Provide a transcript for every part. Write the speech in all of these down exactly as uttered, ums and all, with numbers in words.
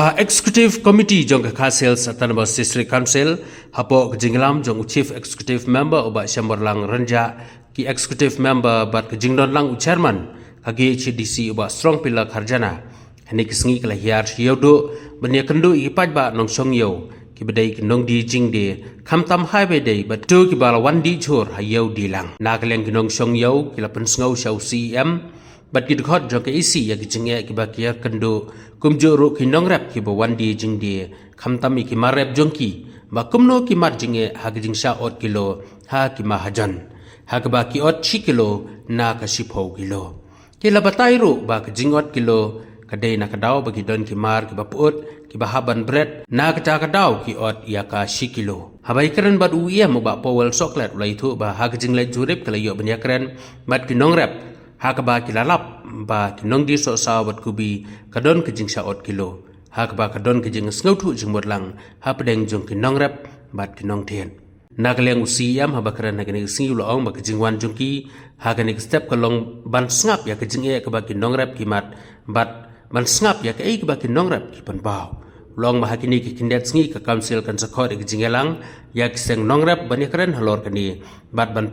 Ka Executive Committee jong ka Khasi Hills Autonomous District Council, hapoh ka jingïalam jong u Chief Executive Member u Bah Shyamborlang Rynjah, ki Executive Member bad ka jingdon lang u Chairman ka K H A D C u Bah Strongpillar Kharjana, ha kane ka sngi ka la hiar sha Ïewduh ban ïakynduh ïa ki paidbah nongshong ïew kiba dei ki nongdie jingdie, khamtam ha ba ïadei bad kito kiba la wan die jhur ha ïew die lang. Na ka liang ki nongshong ïew ki la pynsngew sha u C E M bad ki dkhot jong ka E C ïa ki jingeh kiba ki ïakynduh, kumjuh ruh ki nongrep kiba wan die jingdie, khamtam ïa ki mar rep jong ki, ba kumno ki mad jingeh ha ka jingshah ot kilo ha ki mahajon, ha kaba ki ot shi kilo na ka shiphew kilo. Ki la batai ruh ba ka jingot kilo ka dei na ka daw ba ki don ki mar kiba pyut, kiba hap ban bret, na kata ka daw ki ot ïa ka shi kilo. Haba ïakren bad u E M u Bah Powell Sohkhlet u la ïathuh ba ha ka jingleit jurip ka la ïoh ban ïakren bad ki nongrep, ha kaba ki la lap ba ki nongdie sohsaw bad kubi ka don ka jingshah ot kilo, ha kaba ka don ka jingsngewthuh jingmut lang hapdeng jong ki nongrep bad ki nongthied. Na ka liang u C E M haba kren ha kane ka sngi u la ong ba ka jingwan jong ki ha kane ka step ka long ban sngap ïa ka jingeh kaba ki nongrep ki mad, bad ban sngap ïa kaei kaba ki nongrep ki pynpaw. U la ong ba ha kine ki khyndiat sngi ka Council kan sa khot ïa ka jingïalang ïa ki seng nongrep ban ïakren halor kane, bad ban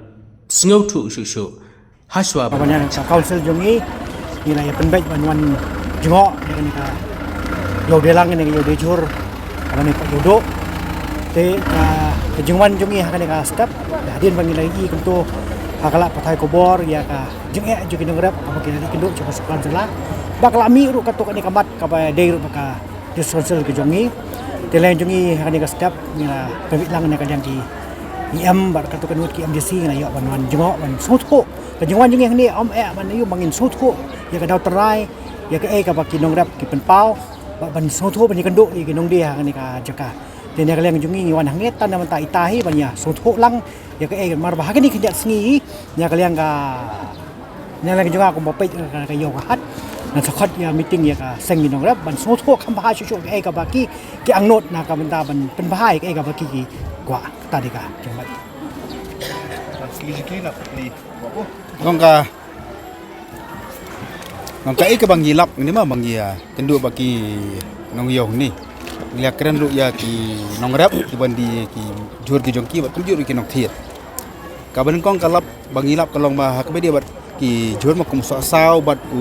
sngewthuh shuh shuh. Hashwa ba ban ïa ka Council jong ngi, ngi la ïa pynbeit ban wan jngoh ïa kane ka ïew die lang, kane ka ïew die jhur, kane ka ïew duh. Te ka, ka jingwan jong ngi ha kane ka step, hadien ba ngi la ïohi kumto ha ka lad pathai khubor ïa ka jingeh jong ki nongrep kaba ki la ïakynduh sha ka Council, ba ka la mih ruh katto katne ka mat kaba dei ruh ba ka District Council ka jong ngi. Te lei jong ngi ha kane ka step ngi la pynbeit lang na ka liang ki E M bad katto katne ki M D C, ngi la ïoh ban wan jngoh ban sngewthuh. Ka jingwan jong ngi hangne ym eh ban ïoh ban ngin sngewthuh ïa ka daw trai, ïa kaei kaba ki nongrep ki pynpaw, bad ban sngewthuh ban ïakynduh ïa ki nongdie ha kane ka jaka. Te na ka liang jong ngi ngi wan hangne tang namar ita hi ban ïa sngewthuh lang ïa kaei, namar ba ha kine ki khyndiat sngi na ka liang ka, na ka liang jong nga kum ba peit ka, ka ïew ka hat, ngan sa khot ïa meeting ïa ka seng ki nongrep ban sngewthuh kham bha shuh shuh kaei kaba ki, ki angnud na ka bynta ban pynbha ïa kaei kaba ki, ki kwah. Kata dei ka jingmut. Long ka, long kaei kaba ngi lap ngi ma ba ngi ïa kynduh bad ki nongïew ngi. Ngi la kren ruh ïa ki nongrep kiban die ki jhur ki jong ki bad kumjuh ruh ki nongthied. Kaba nyngkong ka lap ba ngi lap ka long ba ha kaba ïadei bad ki jhur ma kum u sohsaw bad u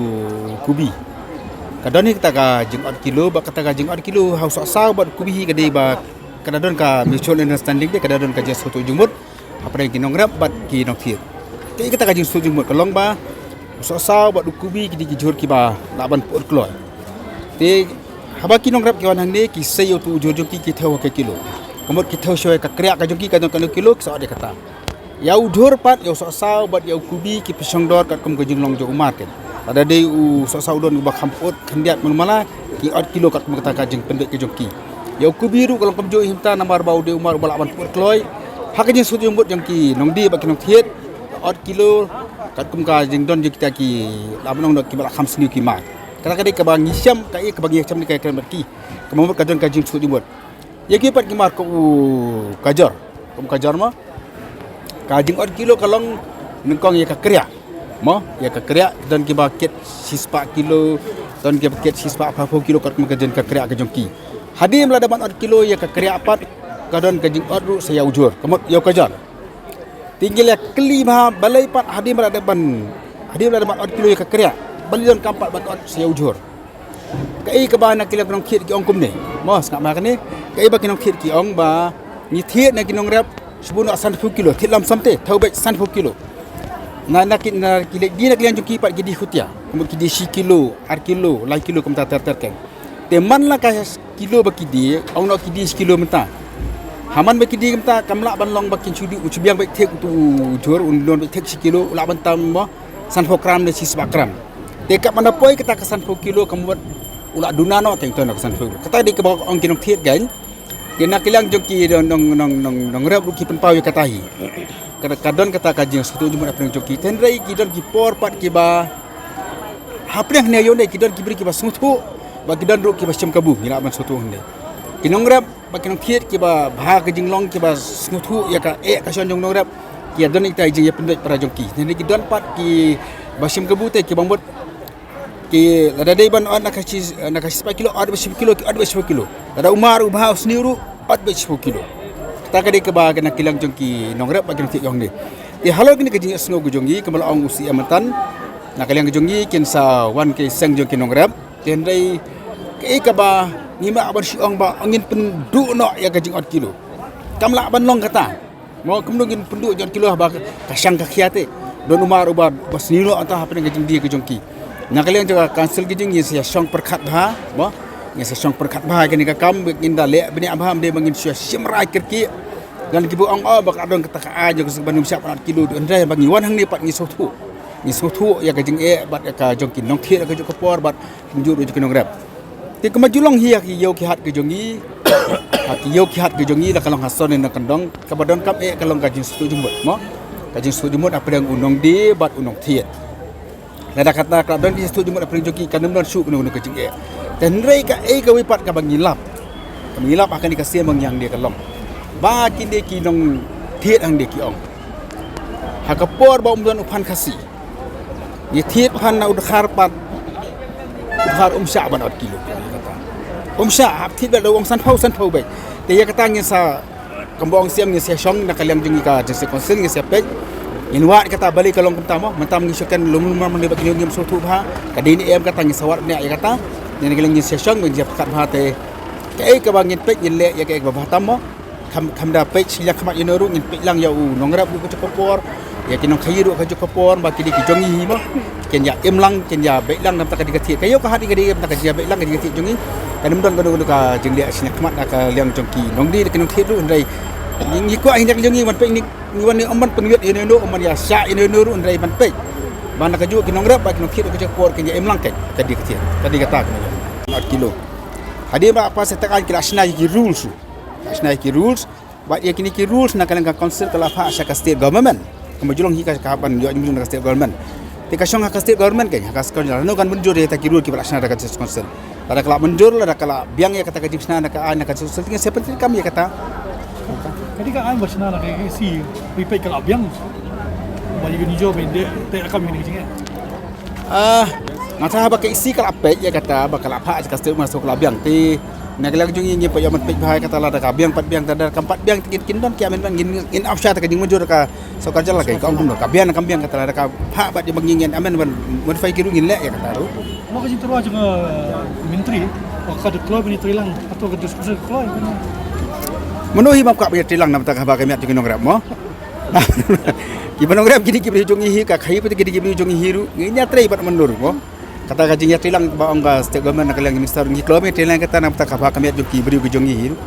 kubi, ka don hi kata ka jingot kilo, bad kata ka jingot kilo ha u sohsaw bad u kubi hi ka dei ba ka da don ka mutual understanding, dei ka da don ka jingsngewthuh jingmut hapdeng ki nongrep bad ki nongthied. Te kata ka jingsngewthuh jingmut ka long ba u sohsaw bad u kubi ki dei ki jhur kiba lah ban pyut kloi. Te haba ki nongrep ki wan hangne ki sei ïa utu u jhur jong ki, ki thew ha ka kilo. Ka mut ki thew shuwa ïa ka kriah ka jong ki, ka jong ka kilo ki sa ot ïa kata. Ïa u jhur pat, ïa u sohsaw bad ïa u kubi ki pynshong dor katkum ka jinglong jong u market. Lada dei u sohsaw u don uba kham pyut khyndiat mano mala, ki ot kilo katkum kata ka jingpynbeit ka jong ki. Ïa u kubi ruh ka long kumjuh hi mynta namar ba u dei u mar uba lah ban pyut kloi. Ha ka jingsngewthuh jingmut jong ki nongdie bad ki nongthied, ot kilo katkum ka jingdon jong kita ki, lah ban ong, kiba lah kham sniew ki mar. Kata ka dei kaba ngi shem, kaei kaba ngi shem ne ka kren bad ki. Ka mut ka don ka jingsngewthuh jingmut. Ïa ki pat ki mar kum u kajor. Kum u kajor mo, ka jingot kilo ka long nyngkong ïa ka kriah. Mo, ïa ka kriah don kiba kit shispah kilo, don kiba kit shispah phraphew kilo, katkum ka don ka kriah ka jong ki. Hadien ba la dep ban ot kilo ïa ka kriah pat, ka don ka jingot ruh sa ïa u jhur, ka mut ïa u kajor. Te ngi la kylli bha balei pat hadien ba la dep ban, hadien ba la dep ban ot kilo ïa ka kriah, balei donkam pat ban ot sa ïa u jhur. Kaei kaba na ki liang ki nongthied ki ong kumne. Mo, sngap ma kane. Kaei ba ki nongthied ki ong ba ngi thied na ki nongrep shibun noh sanphew kilo, thied lump sum te, thew beit sanphew kilo. Na, na ki, na ki leit die na ki liang jong ki pat ki die khutia. Kumba ki die shi kilo, ar kilo, lai kilo kumta ter ter keiñ. Te man la ka kilo ba ki die, ong noh ki die shi kilo mynta. Ha man ba ki die mynta, kam lah ban long ba kin shu die, u shu biang beit thied utu u jhur, un don beit thied shi kilo, u lah ban tam mo sanphew gram ne shispah gram. Te katba na poi kata ka sanphew kilo ka mut u la duna noh teng teng ka sanphew kilo. Kata dei kaba ong ki nongthied keiñ. Te na ki liang jong ki nong, nong, nong, nong, nongrep ruh ki pynpaw ïa kata hi. Ka, ka don kata ka jingsngewthuh jingmut hapdeng jong ki. Hynrei ki don ki por pat kiba hapdeng hangne ïoh ne ki don ki briew kiba sngewthuh, bad ki don ruh kiba shem kabu, ngi lah ban sngewthuh hangne. Ki nongrep bad ki nongthied kiba bha ka jinglong, kiba sngewthuh ïa ka eh ka shon jong nongrep, ki ïa don ïa kita ki jingïapynbeit para jong ki. Hynrei ki don pat kiba shem kabu te kiba mut Lada dei ban ot na ka shi, na ka shi spah kilo, ot bad shi kilo, ot bad shi kilo. Lada u mar u bha u sniew ruh, ot bad shi kilo. Kata ka dei kaba na ka liang jong ki nongrep bad ki nongthied jong ngi. Te halor kine ki jingïasngew ki jong ngi, kumba la ong u C M mynta, na ka liang ki jong ngi kin sa wan ki seng jong ki nongrep. Te hynrei kaei kaba ngi mut ban shu ong ba ngin pynduh noh ïa ka jingot kilo. Kam lah ban long kata. Mo, kumno ngin pynduh jong kilo ba ka shang ka khia te. Don u mar uba sniew noh ata hapdeng ka jingdie ka jong ki. Na ka liang jong ka council ki jong ngi sa shong pyrkhat bha, mo. Ngi sa shong pyrkhat bha kane ka kam, ngin da leh bniah bha, ym dei ba ngin shu shim rai kyrkieh. Ngan ki bu ong, oh, ba ka don kata ka aiñ jong ka seng ban ym shah pynat kilo, hynrei ba ngi wan hangne pat ngi sngewthuh. Ngi sngewthuh ïa ka jingeh bad ïa ka jong ki nongthied ka jong ka por bad kumjuh ruh jong ki nongrep. Te kumba ju long hi ha ki ïew ki hat ki jong ngi, ha ki ïew ki hat ki jong ngi la ka long ha sor ne na kyndong, kaba donkam eh ka long ka jingsngewthuh jingmut, mo. Ka jingsngewthuh jingmut hapdeng u nongdie bad u nongthied. Lada kata ka don jingsngewthuh jingmut hapdeng jong ki kan ym don shuh kano kano ka jingeh. Te hynrei kaei kawei pat kaba ngi lap. Kaba ngi lap ha kane ka sien ba ngi hangne ka long ba kine ki nongthied hangne ki ong ha ka por ba um don u phan Khasi. Ngi thied phan na u dkhar pat. U dkhar um shah ban ot kilo. Um shah, hap thied bad u ong sanphew, sanphew beit. Te ïa kata ngin sa, kumba ong C M ngin sa shong na ka liang jong ngi ka District Council ngin sa peit. Ngin wad kata balei ka long kumta mo, mynta ngi shu ken lum lum man ba kine ngim sngewthuh bha. Ka dei ne em kata ngin sa wad bniah ïa kata. Ngin na ka liang ngin sa shong ngin sa pyrkhat bha te. Kaei kaba ngin peit ngin leh ïa kaei kaba bha tam mo. Kham, kham da peit shiliang khmat ïa no ruh, ngin peit lang ïa u nongrep ruh ka jong ka por, ïa ki nongkhaïi ruh ka jong ka por, ba ki dei ki jong ngi hi mo. Kin ïa im lang, kin ïa beit lang na ka bynta ka dei ka thied. Ka ïew ka hat ka dei na ka bynta ka jingïabeit lang ka dei ka thied jong ngi. Kan ym don kano kano ka jingleh shiliang khmat na ka liang jong ki nongdie ki nongthied ruh, hynrei ngi, ngi kwah hi na ka jong ngi ban peit, ngi, ngi wan ne ym ban pynwit ïa no, ym ban ïa shah ïa no ruh, hynrei ban peit ba na ka juh ki nongrep bad ki nongthied ka jong ka por kin ïa im lang ka dei ka thied, ka dei kata ka kilo. Hadien ba pass ïa ka aiñ ki la shna ïa ki rules. Shna ïa ki rules, bad ïa kine ki rules na ka liang ka council ka la phah sha ka state government. Kumba ju long hi ka, ka ban ïoh jingmynjur na ka state government. Te ka shong ha ka state government ka, ha ka state government lano kan mynjur ïa kita ki rule kiba la shna da ka district council. Lada ka la mynjur, lada ka la biang ïa kata ka jingshna na ka aiñ na ka district council, te ngin sa pyntreikam ïa kata. Ka dei ka aiñ ba shna na ka E C, peit ka la biang. Ba ïa ka nijor ba ïa dei te kam ïa ka jingeh. Ah, nga tharai haba ka E C ka la peit ïa kata ba ka la phah ka state ma so ka la biang te na ka liang jong ngi ngim pat ïoh ban peit bha ïa kata, lada ka biang pat biang, lada kam pat biang te kin, kin don ki amen ban ngin, ngin ap sha ta ka jingmynjur ka sorkar jylla ka, ka ong kumno ka biang kam biang kata, lada ka phah bad ïa ba ngin, ngin amen ban modify ki ruh ngin leh ïa kata ruh. Mo ka jingtyrwa jong, eh, myntri, ka dei kloi ban ïatreilang, ato ka discussion kloi. Mano hi ba ka ban ïatreilang na bynta ka haba ka miat jong ki nongrep mo. Kiba nongrep ki dei ki briew jong ngi hi, ka khaïi pat ki dei ki briew jong ngi hi ruh, ngin ïatrei bad mynno ruh mo. Kata ka jingïatreilang ba ong ka state government na ka liang minister ngi kloi ban ïatreilang kata na bynta ka haba ka miat jong ki briew ki jong ngi hi ruh.